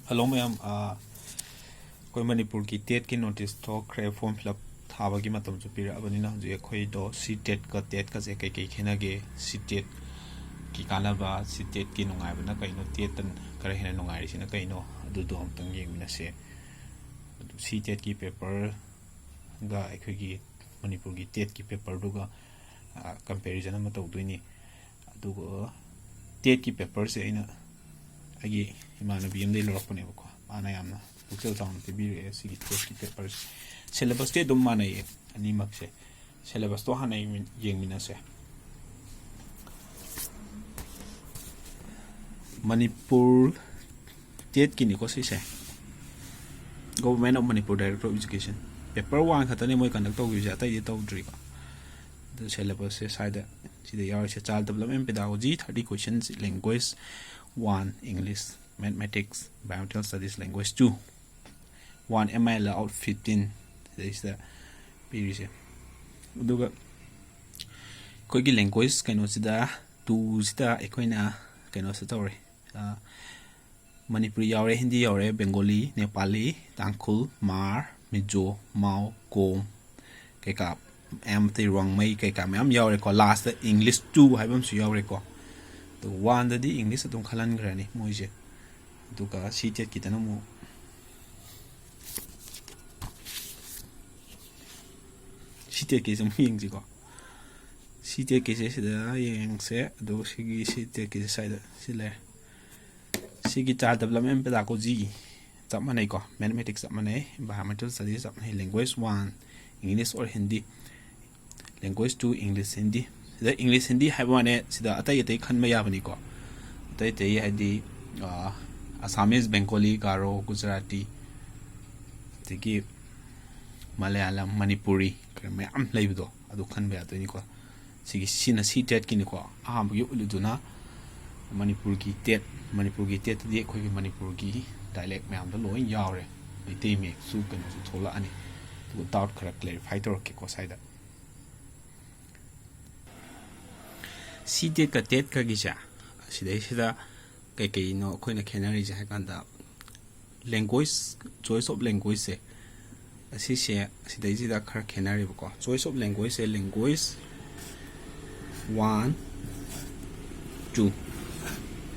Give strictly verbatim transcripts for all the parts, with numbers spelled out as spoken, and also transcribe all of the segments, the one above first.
Hello ꯃꯌꯥꯝ, ꯑ, ꯑꯩꯈꯣꯏ ꯃꯅꯤꯄꯨꯔꯒꯤ ꯇꯦꯠꯀꯤ ꯅꯣꯇꯤꯁ ꯊꯣꯛꯈ꯭ꯔꯦ, ꯐꯣꯔꯝ ꯐꯤꯜ ꯑꯞ ꯊꯥꯕꯒꯤ ꯃꯇꯝꯁꯨ ꯄꯤꯔꯛꯑꯕꯅꯤꯅ ꯍꯧꯖꯤꯛ ꯑꯩꯈꯣꯏꯗꯣ ꯁꯤ ꯇꯦꯠꯀ ꯇꯦꯠꯀꯁꯦ ꯀꯩꯀꯩ ꯈꯦꯠꯅꯒꯦ, ꯁꯤ ꯇꯦꯠꯀꯤ ꯀꯥꯟꯅꯕ, ꯁꯤ ꯇꯦꯠꯀꯤ ꯅꯨꯡꯉꯥꯏꯕꯅ ꯀꯩꯅꯣ, ꯇꯦꯠꯇ ꯈꯔ ꯍꯦꯟꯅ ꯅꯨꯡꯉꯥꯏꯔꯤꯁꯤꯅ ꯀꯩꯅꯣ, ꯑꯗꯨꯗꯣ ꯑꯃꯨꯛꯇꯪ ꯌꯦꯡꯃꯤꯟꯅꯁꯦ꯫ ꯑꯗꯨ ꯁꯤ ꯇꯦꯠꯀꯤ ꯄꯦꯄꯔꯒ ꯑꯩꯈꯣꯏꯒꯤ ꯃꯅꯤꯄꯨꯔꯒꯤ ꯇꯦꯠꯀꯤ ꯄꯦꯄꯔꯗꯨꯒ ꯀꯝꯄꯦꯔꯤꯖꯟ ꯑꯃ ꯇꯧꯗꯣꯏꯅꯤ꯫ ꯑꯗꯨꯒ ꯇꯦꯠꯀꯤ ꯄꯦꯄꯔꯁꯦ ꯑꯩꯅ ꯑꯩꯒꯤ ꯏꯃꯥꯟꯅꯕꯤ ꯑꯃꯗꯒꯤ ꯂꯧꯔꯛꯄꯅꯦꯕꯀꯣ, ꯃꯥꯅ ꯌꯥꯝꯅ ꯄꯨꯛꯆꯦꯜ ꯆꯥꯎꯅ ꯄꯤꯕꯤꯔꯛꯑꯦ ꯁꯤꯒꯤ ꯇꯦꯠꯀꯤ ꯄꯦꯄꯔꯁꯦ꯫ ꯁꯦꯂꯦꯕꯁꯇꯤ ꯑꯗꯨꯝ ꯃꯥꯟꯅꯩꯌꯦ ꯑꯅꯤꯃꯛꯁꯦ꯫ ꯁꯦꯂꯦꯕꯁꯇꯣ ꯍꯥꯟꯅ ꯌꯦꯡꯃꯤ- ꯌꯦꯡꯃꯤꯟꯅꯁꯦ꯫ ꯃꯅꯤꯄꯨꯔ ꯇꯦꯠꯀꯤꯅꯤꯀꯣ ꯁꯤꯁꯦ, Government of Manipur, Director of Education꯫ Paper one ꯈꯛꯇꯅꯦ ꯃꯣꯏ ꯀꯟꯗꯛ ꯇꯧꯈꯤꯕꯁꯦ, ꯑꯇꯩꯗꯤ ꯇꯧꯗ꯭ꯔꯤꯀꯣ꯫ ꯑꯗꯨ ꯁꯦꯂꯦꯕꯁꯁꯦ ꯁ꯭ꯋꯥꯏꯗ ꯁꯤꯗ ꯌꯥꯎꯔꯤꯁꯦ: Child Development Pedagogy, thirty questions, Language one, English, Mathematics, Biomedical Studies, Language two, one, M I L out fifteen, ꯁꯤꯗꯩꯁꯤꯗ ꯄꯤꯔꯤꯁꯦ꯫ ꯑꯗꯨꯒ ꯑꯩꯈꯣꯏꯒꯤ ꯂꯦꯡꯒ꯭ꯋꯦꯖ ꯀꯩꯅꯣꯁꯤꯗ, ꯇꯨꯁꯤꯗ ꯑꯩꯈꯣꯏꯅ ꯀꯩꯅꯣꯁꯨ ꯇꯧꯔꯦ, ꯑ, ꯃꯅꯤꯄꯨꯔꯤ ꯌꯥꯎꯔꯦ, ꯍꯤꯟꯗꯤ ꯌꯥꯎꯔꯦ, ꯕꯦꯡꯒꯣꯂꯤ, ꯅꯦꯄꯥꯂꯤ, ꯇꯥꯡꯈꯨꯜ, ꯃꯥꯔ, ꯃꯤꯖꯣ, ꯃꯥꯎ, ꯀꯣꯝ ꯀꯩꯀꯥ ꯃꯌꯥꯝ, ꯑꯇꯩ ꯔꯣꯡꯃꯩ ꯀꯩꯀꯥ ꯃꯌꯥꯝ ꯌꯥꯎꯔꯦꯀꯣ꯫ ꯂꯥꯁꯇ English two ꯍꯥꯏꯕ ꯑꯃꯁꯨ ꯌꯥꯎꯔꯦꯀꯣ꯫ ꯑꯗꯣ ꯋꯥꯟꯗꯗꯤ English ꯑꯗꯨꯝ ꯈꯜꯍꯟꯈ꯭ꯔꯅꯤ ꯃꯣꯏꯁꯦ꯫ ꯑꯗꯨꯒ ꯁꯤ ꯇꯦꯠꯀꯤꯗꯅ ꯑꯃꯨꯛ, ꯁꯤ ꯇꯦꯠꯀꯤꯁꯦ ꯑꯃꯨꯛ ꯌꯦꯡꯁꯤꯀꯣ꯫ ꯁꯤ ꯇꯦꯠꯀꯤꯁꯦ ꯁꯤꯗ ꯌꯦꯡꯁꯦ꯫ ꯑꯗꯨ ꯁꯤꯒꯤ ꯁꯤ ꯇꯦꯠꯀꯤꯁꯦ ꯁ꯭ꯋꯥꯏꯗ ꯁꯤ ꯂꯩꯔꯦ꯫ ꯁꯤꯒꯤ Child Development Pedagogy ꯆꯞ ꯃꯥꯟꯅꯩꯀꯣ, Mathematics ꯆꯞ ꯃꯥꯟꯅꯩ, Environmental Studies ꯆꯞ ꯃꯥꯟꯅꯩ, Language one, English or Hindi, Language two, English, Hindi꯫ ꯁꯤꯗ English, Hindi ꯍꯥꯏꯕ ꯋꯥꯅꯦ, ꯁꯤꯗ ꯑꯇꯩ ꯑꯇꯩ ꯈꯟꯕ ꯌꯥꯕꯅꯤꯀꯣ꯫ ꯑꯇꯩ ꯑꯇꯩ ꯍꯥꯏꯗꯤ, ꯑ, Assamese, Bengali, Garo, Gujarati, ꯑꯗꯒꯤ Malayalam, Manipuri, ꯀꯩꯅꯣ ꯃꯌꯥꯝ ꯂꯩꯕꯗꯣ, ꯑꯗꯨ ꯈꯟꯕ ꯌꯥꯗꯣꯏꯅꯤꯀꯣ꯫ ꯁꯤꯒꯤ, ꯁꯤꯅ ꯁꯤ ꯇꯦꯠꯀꯤꯅꯤꯀꯣ꯫ ꯑꯍꯥꯟꯕꯒꯤ ꯎꯠꯂꯤꯗꯨꯅ ꯃꯅꯤꯄꯨꯔꯒꯤ ꯇꯦꯠ, ꯃꯅꯤꯄꯨꯔꯒꯤ ꯇꯦꯠꯇꯗꯤ ꯑꯩꯈꯣꯏꯒꯤ ꯃꯅꯤꯄꯨꯔꯒꯤ dialect ꯃꯌꯥꯝꯗꯣ ꯂꯣꯏ ꯌꯥꯎꯔꯦ꯫ ꯃꯩꯇꯩ ꯃꯌꯦꯛꯁꯨ ꯀꯩꯅꯣꯁꯨ ꯊꯣꯛꯂꯛꯑꯅꯤ꯫ ꯑꯗꯨꯒ doubt ꯈꯔ clarify ꯇꯧꯔꯛꯀꯦꯀꯣ ꯁ꯭ꯋꯥꯏꯗ꯫ ꯁꯤ ꯇꯦꯠꯀ ꯇꯦꯠꯀꯒꯤꯁꯦ, ꯁꯤꯗꯩꯁꯤꯗ ꯀꯩꯀꯩꯅꯣ ꯑꯩꯈꯣꯏꯅ ꯈꯦꯠꯅꯔꯤꯁꯦ ꯍꯥꯏ ꯀꯥꯟꯗ, language, choice of languageꯁꯦ, ꯑꯁꯤꯁꯦ ꯁꯤꯗꯩꯁꯤꯗ ꯈꯔ ꯈꯦꯠꯅꯔꯦꯕꯀꯣ꯫ Choice of languageꯁꯦ language one, two,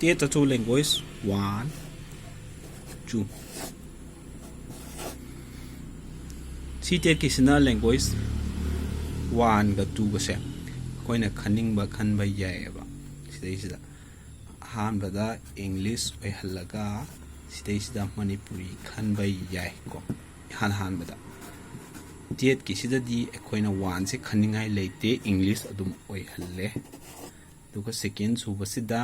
TETꯇꯁꯨ language one, two, CTETꯀꯤꯁꯤꯅ language oneꯒ twoꯒꯁꯦ ꯑꯩꯈꯣꯏꯅ ꯈꯟꯅꯤꯡꯕ ꯈꯟꯕ ꯌꯥꯏꯑꯕ꯫ ꯁꯤꯗꯩꯁꯤꯗ ꯑꯍꯥꯟꯕꯗ English ꯑꯣꯏꯍꯜꯂꯒ ꯁꯤꯗꯩꯁꯤꯗ ꯃꯅꯤꯄꯨꯔꯤ ꯈꯟꯕ ꯌꯥꯏꯀꯣ꯫ ꯏꯍꯥꯟ ꯍꯥꯟꯕꯗ TETꯀꯤꯁꯤꯗꯗꯤ ꯑꯩꯈꯣꯏꯅ oneꯁꯦ ꯈꯟꯅꯤꯡꯉꯥꯏ ꯂꯩꯇꯦ, English ꯑꯗꯨꯝ ꯑꯣꯏꯍꯜꯂꯦ꯫ ꯑꯗꯨꯒ second ꯁꯨꯕꯁꯤꯗ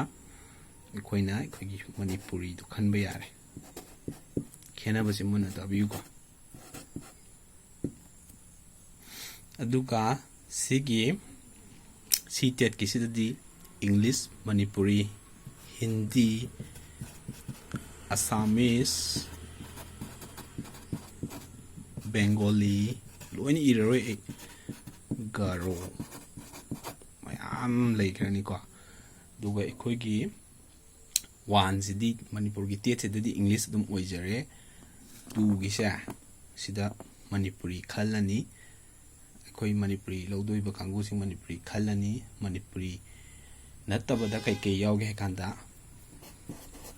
ꯑꯩꯈꯣꯏꯅ ꯑꯩꯈꯣꯏꯒꯤ ꯃꯅꯤꯄꯨꯔꯤꯗꯨ ꯈꯟꯕ ꯌꯥꯔꯦ꯫ ꯈꯦꯠꯅꯕꯁꯤ ꯃꯨꯟꯅ ꯇꯥꯕꯤꯌꯨꯀꯣ꯫ ꯑꯗꯨꯒ ꯁꯤꯒꯤ CTETꯀꯤꯁꯤꯗꯗꯤ English, Manipuri, Hindi, Assamese, Bengali ꯂꯣꯏꯅ ꯏꯔꯔꯣꯏ ꯑꯩ, ꯒꯥꯔꯣ ꯃꯌꯥꯝ ꯂꯩꯈ꯭ꯔꯅꯤꯀꯣ꯫ ꯑꯗꯨꯒ ꯑꯩꯈꯣꯏꯒꯤ oneꯁꯤꯗꯤ ꯃꯅꯤꯄꯨꯔꯒꯤ TETꯁꯤꯗꯗꯤ English ꯑꯗꯨꯝ ꯑꯣꯏꯖꯔꯦ꯫ Twoꯒꯤꯁꯦ ꯁꯤꯗ ꯃꯅꯤꯄꯨꯔꯤ ꯈꯜꯂꯅꯤ꯫ ꯑꯩꯈꯣꯏ ꯃꯅꯤꯄꯨꯔꯤ ꯂꯧꯗꯣꯏꯕ ꯀꯥꯡꯕꯨꯁꯤꯡ ꯃꯅꯤꯄꯨꯔꯤ ꯈꯜꯂꯅꯤ꯫ ꯃꯅꯤꯄꯨꯔꯤ ꯅꯠꯇꯕꯗ ꯀꯩꯀꯩ ꯌꯥꯎꯒꯦ ꯍꯥꯏ ꯀꯥꯟꯗ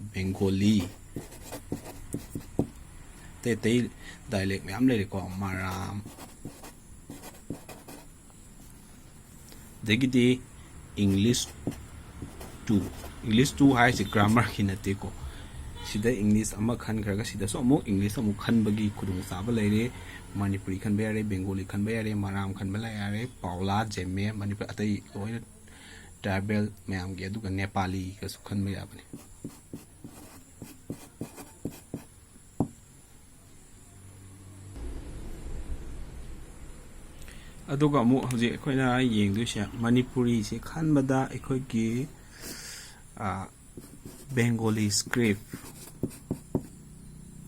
Bengali, ꯑꯇꯩ ꯑꯇꯩ dialect ꯃꯌꯥꯝ ꯂꯩꯔꯦꯀꯣ, ꯃꯔꯥꯝ, ꯑꯗꯒꯤꯗꯤ English two꯫ English two ꯍꯥꯏꯔꯤꯁꯦ grammarꯒꯤ ꯅꯠꯇꯦꯀꯣ꯫ ꯁꯤꯗ English ꯑꯃ ꯈꯟꯈ꯭ꯔꯒ ꯁꯤꯗꯁꯨ ꯑꯃꯨꯛ English ꯑꯃꯨꯛ ꯈꯟꯕꯒꯤ ꯈꯨꯗꯣꯡꯆꯥꯕ ꯂꯩꯔꯦ꯫ ꯃꯅꯤꯄꯨꯔꯤ ꯈꯟꯕ ꯌꯥꯔꯦ, Bengali ꯈꯟꯕ ꯌꯥꯔꯦ, ꯃꯔꯥꯝ ꯈꯟꯕ ꯌꯥꯔꯦ, ꯄꯥꯎꯂꯥ, ꯖꯦꯃꯦ, ꯃꯅꯤꯄꯨꯔ ꯑꯇꯩ ꯂꯣꯏꯅ tribal ꯃꯌꯥꯝꯒꯤ, ꯑꯗꯨꯒ ꯅꯦꯄꯥꯂꯤꯒꯁꯨ ꯈꯟꯕ ꯌꯥꯕꯅꯤ꯫ ꯑꯗꯨꯒ ꯑꯃꯨꯛ ꯍꯧꯖꯤꯛ ꯑꯩꯈꯣꯏꯅ ꯌꯦꯡꯗꯣꯏꯁꯦ ꯃꯅꯤꯄꯨꯔꯤꯁꯦ ꯈꯟꯕꯗ ꯑꯩꯈꯣꯏꯒꯤ Bengali script,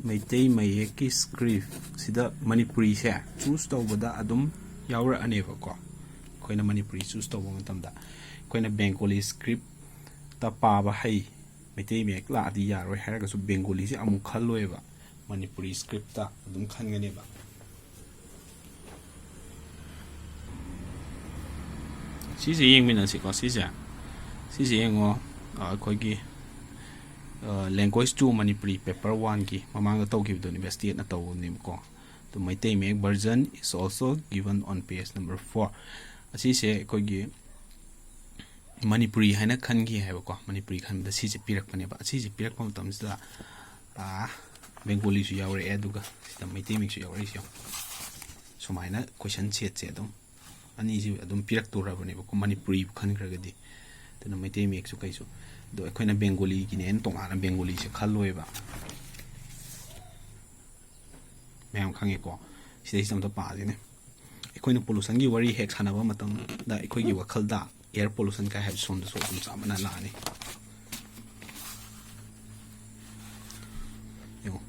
ꯃꯩꯇꯩ ꯃꯌꯦꯛꯀꯤ script ꯁꯤꯗ ꯃꯅꯤꯄꯨꯔꯤꯁꯦ choose ꯇꯧꯕꯗ ꯑꯗꯨꯝ ꯌꯥꯎꯔꯛꯑꯅꯦꯕꯀꯣ꯫ ꯑꯩꯈꯣꯏꯅ ꯃꯅꯤꯄꯨꯔꯤ choose ꯇꯧꯕ ꯃꯇꯝꯗ ꯑꯩꯈꯣꯏꯅ Bengali scriptꯇ ꯄꯥꯕ ꯍꯩ ꯃꯩꯇꯩ ꯃꯌꯦꯛ ꯂꯥꯛꯑꯗꯤ ꯌꯥꯔꯣꯏ ꯍꯥꯏꯔꯒꯁꯨ ꯕꯦꯡꯒꯣꯂꯤꯁꯦ ꯑꯃꯨꯛ ꯈꯜꯂꯣꯏꯕ, ꯃꯅꯤꯄꯨꯔꯤ ꯁ꯭ꯀ꯭ꯔꯤꯞꯇ ꯑꯗꯨꯝ ꯈꯟꯒꯅꯦꯕ꯫ ꯁꯤꯁꯦ ꯌꯦꯡꯃꯤꯟꯅꯁꯤꯀꯣ꯫ ꯁꯤꯁꯦ ꯁꯤꯁꯦ ꯌꯦꯡꯉꯣ꯫ ꯑ, ꯑꯩꯈꯣꯏꯒꯤ ꯂꯦꯡꯒ꯭ꯋꯦꯖ ꯇꯨ ꯃꯅꯤꯄꯨꯔꯤ ꯄꯦꯄꯔ ꯋꯥꯟꯒꯤ ꯃꯃꯥꯡꯗ ꯇꯧꯈꯤꯕꯗꯨꯅꯦꯕ, ꯁ꯭ꯇꯦꯠꯅ ꯇꯧꯕꯅꯦꯕꯀꯣ꯫ ꯑꯗꯨ ꯃꯩꯇꯩ ꯃꯌꯦꯛ version is also given on page number four꯫ ꯑꯁꯤꯁꯦ ꯑꯩꯈꯣꯏꯒꯤ ꯃꯅꯤꯄꯨꯔꯤ ꯍꯥꯏꯅ ꯈꯟꯈꯤ ꯍꯥꯏꯕꯀꯣ꯫ ꯃꯅꯤꯄꯨꯔꯤ ꯈꯟꯕꯗ ꯁꯤꯁꯦ ꯄꯤꯔꯛꯄꯅꯦꯕ꯫ ꯑꯁꯤꯁꯦ ꯄꯤꯔꯛꯄ ꯃꯇꯝꯁꯤꯗ, ꯑꯥ, ꯕꯦꯡꯒꯣꯂꯤꯁꯨ ꯌꯥꯎꯔꯛꯑꯦ, ꯑꯗꯨꯒ ꯁꯤꯗ ꯃꯩꯇꯩ ꯃꯌꯦꯛꯁꯨ ꯌꯥꯎꯔꯛꯏꯁꯦ ꯌꯦꯡꯉꯣ꯫ ꯁꯨꯃꯥꯏꯅ ꯀꯣꯏꯁꯟ ꯁꯦꯠꯁꯦ ꯑꯗꯨꯝ ꯑꯅꯤꯁꯤ ꯑꯗꯨꯝ ꯄꯤꯔꯛꯇꯣꯔꯕꯅꯦꯕꯀꯣ, ꯃꯅꯤꯄꯨꯔꯤꯕꯨ ꯈꯟꯈ꯭ꯔꯒꯗꯤ꯫ ꯑꯗꯨꯅ ꯃꯩꯇꯩ ꯃꯌꯦꯛꯁꯨ ꯀꯩꯁꯨ, ꯑꯗꯣ ꯑꯩꯈꯣꯏꯅ ꯕꯦꯡꯒꯣꯂꯤꯒꯤꯅꯦꯅ ꯇꯣꯉꯥꯟꯅ ꯕꯦꯡꯒꯣꯂꯤꯁꯦ ꯈꯜꯂꯣꯏꯕ꯫ ꯃꯌꯥꯝ ꯈꯪꯉꯦꯀꯣ꯫ ꯁꯤꯗꯩꯁꯤꯗ ꯑꯝꯇ ꯄꯥꯁꯤꯅꯦ꯫ ꯑꯩꯈꯣꯏꯅ ꯄꯣꯂꯨꯁꯟꯒꯤ ꯋꯥꯔꯤ ꯍꯦꯛ ꯁꯥꯟꯅꯕ ꯃꯇꯝꯗ ꯑꯩꯈꯣꯏꯒꯤ ꯋꯥꯈꯜꯗ ꯑꯦꯌꯔ ꯄꯣꯂꯨꯁꯟ ꯀꯥꯏ ꯍꯥꯏꯕ ꯁꯣꯝꯗꯁꯨ ꯑꯗꯨꯝ ꯆꯞ ꯃꯥꯟꯅ ꯂꯥꯛꯑꯅꯤ꯫ ꯌꯦꯡꯉꯣ,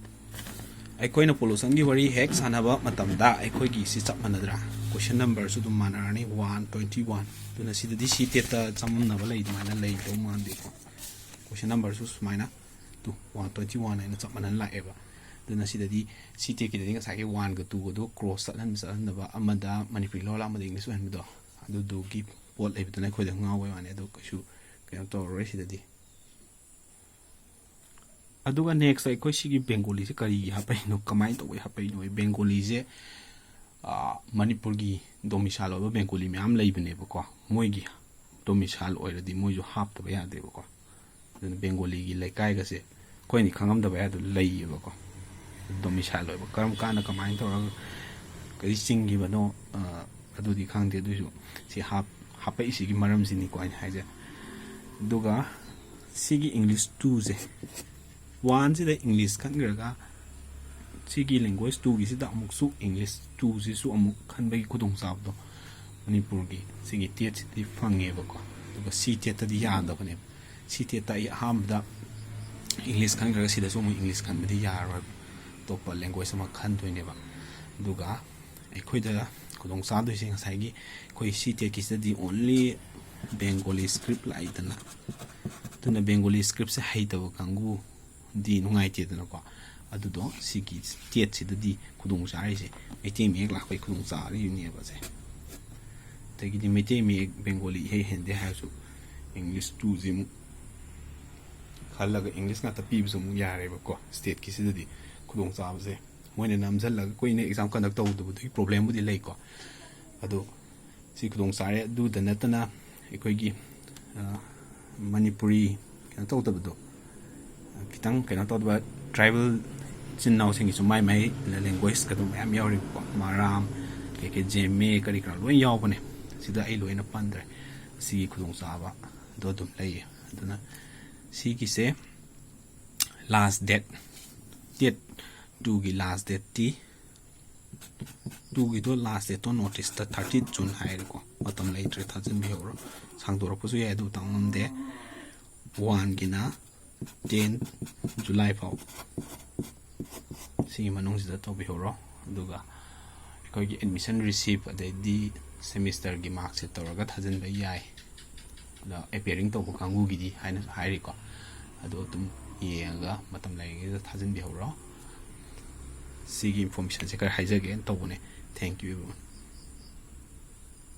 ꯑꯩꯈꯣꯏꯅ ꯄꯣꯂꯨꯁꯟꯒꯤ ꯋꯥꯔꯤ ꯍꯦꯛ ꯁꯥꯟꯅꯕ ꯃꯇꯝꯗ ꯑꯩꯈꯣꯏꯒꯤ ꯁꯤ ꯆꯞ ꯃꯥꯟꯅꯗ꯭ꯔꯥ? ꯀꯣꯏꯁꯟ ꯅꯝꯕꯔꯁꯨ ꯑꯗꯨꯝ ꯃꯥꯟꯅꯔꯅꯤ, ꯋꯥꯟ ꯇ꯭ꯋꯦꯟꯇꯤ ꯋꯥꯟ꯫ ꯑꯗꯨꯅ ꯁꯤꯗꯗꯤ ꯁꯤ ꯇꯦꯠꯇ ꯆꯃꯝꯅꯕ ꯂꯩ ꯑꯗꯨꯃꯥꯏꯅ ꯂꯩꯗꯧ ꯃꯥꯟꯗꯦꯀꯣ꯫ ꯀꯣꯏꯁꯟ ꯅꯝꯕꯔꯁꯨ ꯁꯨꯃꯥꯏꯅ ꯇꯨ ꯋꯥꯟ ꯇ꯭ꯋꯦꯟꯇꯤ ꯋꯥꯟ ꯍꯥꯏꯅ ꯆꯞ ꯃꯥꯟꯅꯅ ꯂꯥꯛꯑꯦꯕ꯫ ꯑꯗꯨꯅ ꯁꯤꯗꯗꯤ ꯁꯤ ꯇꯦꯠꯀꯤꯗꯗꯤ ꯉꯁꯥꯏꯒꯤ ꯋꯥꯟꯒ ꯇꯨꯒꯗꯣ ꯀ꯭ꯔꯣꯁ ꯆꯠꯍꯟꯕ ꯆꯠꯍꯟꯗꯕ, ꯑꯃꯗ ꯃꯅꯤꯄꯨꯔꯤ ꯂꯣꯜꯂ ꯑꯃꯗ ꯏꯪꯂꯤꯁ ꯑꯣꯏꯍꯟꯕꯗꯣ, ꯑꯗꯨꯗꯨꯒꯤ ꯄꯣꯠ ꯂꯩꯕꯗꯨꯅ ꯑꯩꯈꯣꯏꯗ ꯉꯥꯎꯕꯩ ꯋꯥꯅꯤ꯫ ꯑꯗꯨ ꯀꯩꯁꯨ ꯀꯩꯅꯣ ꯇꯧꯔꯔꯣꯏ ꯁꯤꯗꯗꯤ꯫ ꯑꯗꯨꯒ ꯅꯦꯛꯁ ꯑꯩꯈꯣꯏ ꯁꯤꯒꯤ ꯕꯦꯡꯒꯣꯂꯤꯁꯦ ꯀꯔꯤꯒꯤ ꯍꯥꯞꯄꯛꯏꯅꯣ, ꯀꯃꯥꯏꯅ ꯇꯧꯕꯩ ꯍꯥꯞꯄꯛꯏꯅꯣ? ꯕꯦꯡꯒꯣꯂꯤꯁꯦ, ꯑꯥ, ꯃꯅꯤꯄꯨꯔꯒꯤ ꯗꯣꯃꯤꯁꯥꯏꯜ ꯑꯣꯏꯕ ꯕꯦꯡꯒꯣꯂꯤ ꯃꯌꯥꯝ ꯂꯩꯕꯅꯦꯕꯀꯣ꯫ ꯃꯣꯏꯒꯤ ꯗꯣꯃꯤꯁꯥꯏꯜ ꯑꯣꯏꯔꯗꯤ ꯃꯣꯏꯁꯨ ꯍꯥꯞꯇꯕ ꯌꯥꯗꯦꯕꯀꯣ꯫ ꯑꯗꯨꯅ ꯕꯦꯡꯒꯣꯂꯤꯒꯤ ꯂꯩꯀꯥꯏꯒꯁꯦ ꯑꯩꯈꯣꯏꯅ ꯈꯪꯉꯝꯗꯕ ꯌꯥꯗꯕ ꯂꯩꯌꯦꯕꯀꯣ꯫ ꯗꯣꯃꯤꯁꯥꯏꯜ ꯑꯣꯏꯕ ꯀꯔꯝ ꯀꯥꯟꯗ ꯀꯃꯥꯏꯅ ꯇꯧꯔꯒ ꯀꯔꯤ ꯆꯤꯡꯈꯤꯕꯅꯣ, ꯑ, ꯑꯗꯨꯗꯤ ꯈꯪꯗꯦ꯫ ꯑꯗꯨꯏꯁꯨ ꯁꯤ ꯍꯥꯞ-, ꯍꯥꯞꯄꯛꯏꯁꯤꯒꯤ ꯃꯔꯝꯁꯤꯅꯤꯀꯣ ꯑꯩꯅ ꯍꯥꯏꯁꯦ꯫ ꯑꯗꯨꯒ ꯁꯤꯒꯤ ꯏꯪꯂꯤꯁ ꯇꯨꯁꯦ, ꯋꯥꯟꯁꯤꯗ ꯏꯪꯂꯤꯁ ꯈꯟꯈ꯭ꯔꯒ ꯁꯤꯒꯤ ꯂꯦꯡꯒ꯭ꯋꯦꯖ ꯇꯨꯒꯤꯁꯤꯗ ꯑꯃꯨꯛꯁꯨ ꯏꯪꯂꯤꯁ ꯇꯨꯁꯤꯁꯨ ꯑꯃꯨꯛ ꯈꯟꯕꯒꯤ ꯈꯨꯗꯣꯡꯆꯥꯕꯗꯣ ꯃꯅꯤꯄꯨꯔꯒꯤ ꯁꯤꯒꯤ ꯇꯦꯠꯁꯤꯗꯤ ꯐꯪꯉꯦꯕꯀꯣ꯫ ꯑꯗꯨꯒ ꯁꯤ ꯇꯦꯠꯇꯗꯤ ꯌꯥꯗꯕꯅꯦꯕ꯫ ꯁꯤ ꯇꯦꯠꯇ ꯑꯩ ꯑꯍꯥꯟꯕꯗ ꯏꯪꯂꯤꯁ ꯈꯟꯈ꯭ꯔꯒ ꯁꯤꯗꯁꯨ ꯑꯃꯨꯛ ꯏꯪꯂꯤꯁ ꯈꯟꯕꯗꯤ ꯌꯥꯔꯔꯣꯏꯕ, ꯑꯇꯣꯞꯄ ꯂꯦꯡꯒ꯭ꯋꯦꯖ ꯑꯃ ꯈꯟꯗꯣꯏꯅꯦꯕ꯫ ꯑꯗꯨꯒ ꯑꯩꯈꯣꯏꯗ ꯈꯨꯗꯣꯡ ꯆꯥꯗꯣꯏꯁꯦ ꯉꯁꯥꯏꯒꯤ ꯑꯩꯈꯣꯏ ꯁꯤ ꯇꯦꯠꯀꯤꯁꯤꯗꯗꯤ only Bengali script ꯂꯥꯛꯏꯗꯅ, ꯑꯗꯨꯅ Bengali scriptꯁꯦ ꯍꯩꯇꯕ ꯀꯥꯡꯕꯨꯗꯤ ꯅꯨꯡꯉꯥꯏꯇꯦꯗꯅꯀꯣ꯫ ꯑꯗꯨꯗꯣ ꯁꯤꯒꯤ ꯇꯦꯠꯁꯤꯗꯗꯤ ꯈꯨꯗꯣꯡ ꯆꯥꯔꯤꯁꯦ ꯃꯩꯇꯩ ꯃꯌꯦꯛ ꯂꯥꯛꯄꯒꯤ ꯈꯨꯗꯣꯡ ꯆꯥꯔꯤꯅꯦꯕ ꯁꯦ꯫ ꯑꯗꯒꯤꯗꯤ ꯃꯩꯇꯩ ꯃꯌꯦꯛ Bengali ꯏꯍꯩ ꯍꯩꯅꯗꯦ ꯍꯥꯏꯔꯁꯨ English twoꯁꯤ ꯑꯃꯨꯛ ꯈꯜꯂꯒ English ꯉꯥꯛꯇ ꯄꯤꯕꯁꯨ ꯑꯃꯨꯛ ꯌꯥꯔꯦꯕꯀꯣ꯫ ꯁ꯭ꯇꯦꯠꯀꯤꯁꯤꯗꯗꯤ ꯈꯨꯗꯣꯡ ꯆꯥꯕꯁꯦ ꯃꯣꯏꯅ ꯅꯝꯁꯤꯜꯂꯒ ꯀꯨꯏꯅ exam conduct ꯇꯧꯗꯕꯗꯨꯒꯤ problemꯕꯨꯗꯤ ꯂꯩꯀꯣ꯫ ꯑꯗꯣ ꯁꯤ ꯈꯨꯗꯣꯡ ꯆꯥꯔꯦ꯫ ꯑꯗꯨꯗ ꯅꯠꯇꯅ ꯑꯩꯈꯣꯏꯒꯤ, ꯑ, ꯃꯅꯤꯄꯨꯔꯤ ꯀꯩꯅꯣ ꯇꯧꯗꯕꯗꯣ, ꯈꯤꯇꯪ ꯀꯩꯅꯣ ꯇꯧꯗꯕ tribal ꯏꯆꯤꯟ ꯏꯅꯥꯎꯁꯤꯡꯒꯤꯁꯨ ꯃꯥꯏ ꯃꯥꯏ languageꯀꯗꯣ ꯃꯌꯥꯝ ꯌꯥꯎꯔꯤꯕꯀꯣ꯫ ꯃꯔꯥꯝ, ꯀꯩ ꯀꯩ, ꯖꯦꯃꯦ, ꯀꯔꯤ ꯀꯔꯥ ꯂꯣꯏ ꯌꯥꯎꯕꯅꯦ꯫ ꯁꯤꯗ ꯑꯩ ꯂꯣꯏꯅ ꯄꯟꯗ꯭ꯔꯦ꯫ ꯁꯤꯒꯤ ꯈꯨꯗꯣꯡꯆꯥꯕ ꯑꯗꯣ ꯑꯗꯨꯝ ꯂꯩꯌꯦ꯫ ꯑꯗꯨꯅ ꯁꯤꯒꯤꯁꯦ last date, TET twoꯒꯤ last dateꯇꯤ, twoꯒꯤꯗꯣ last dateꯇꯣ noticeꯇ thirty June ꯍꯥꯏꯔꯦꯀꯣ꯫ ꯃꯇꯝ ꯂꯩꯇ꯭ꯔꯦ, ꯊꯥꯖꯤꯟꯕꯤꯍꯧꯔꯣ꯫ ꯁꯥꯡꯗꯣꯔꯛꯄꯁꯨ ꯌꯥꯏ, ꯑꯗꯨ ꯇꯝ ꯉꯝꯗꯦ꯫ Oneꯒꯤꯅ ten July ꯐꯥꯎ, ꯁꯤꯒꯤ ꯃꯅꯨꯡꯁꯤꯗ ꯇꯧꯕꯤꯍꯧꯔꯣ꯫ ꯑꯗꯨꯒ ꯑꯩꯈꯣꯏꯒꯤ admission receipt ꯑꯗꯩꯗꯤ semesterꯒꯤ marksheet ꯇꯧꯔꯒ ꯊꯥꯖꯤꯟꯕ ꯌꯥꯏ꯫ ꯑꯗꯣ appearing ꯇꯧꯕ ꯀꯥꯡꯕꯨꯒꯤꯗꯤ ꯍꯥꯏꯅ ꯍꯥꯏꯔꯤꯀꯣ꯫ ꯑꯗꯣ ꯑꯗꯨꯝ ꯌꯦꯡꯉꯒ ꯃꯇꯝ ꯂꯩꯔꯤꯉꯩꯗ ꯊꯥꯖꯤꯟꯕꯤꯍꯧꯔꯣ꯫ ꯁꯤꯒꯤ informationꯁꯦ ꯈꯔ ꯍꯥꯏꯖꯒꯦꯅ ꯇꯧꯕꯅꯦ꯫ Thank you everyone꯫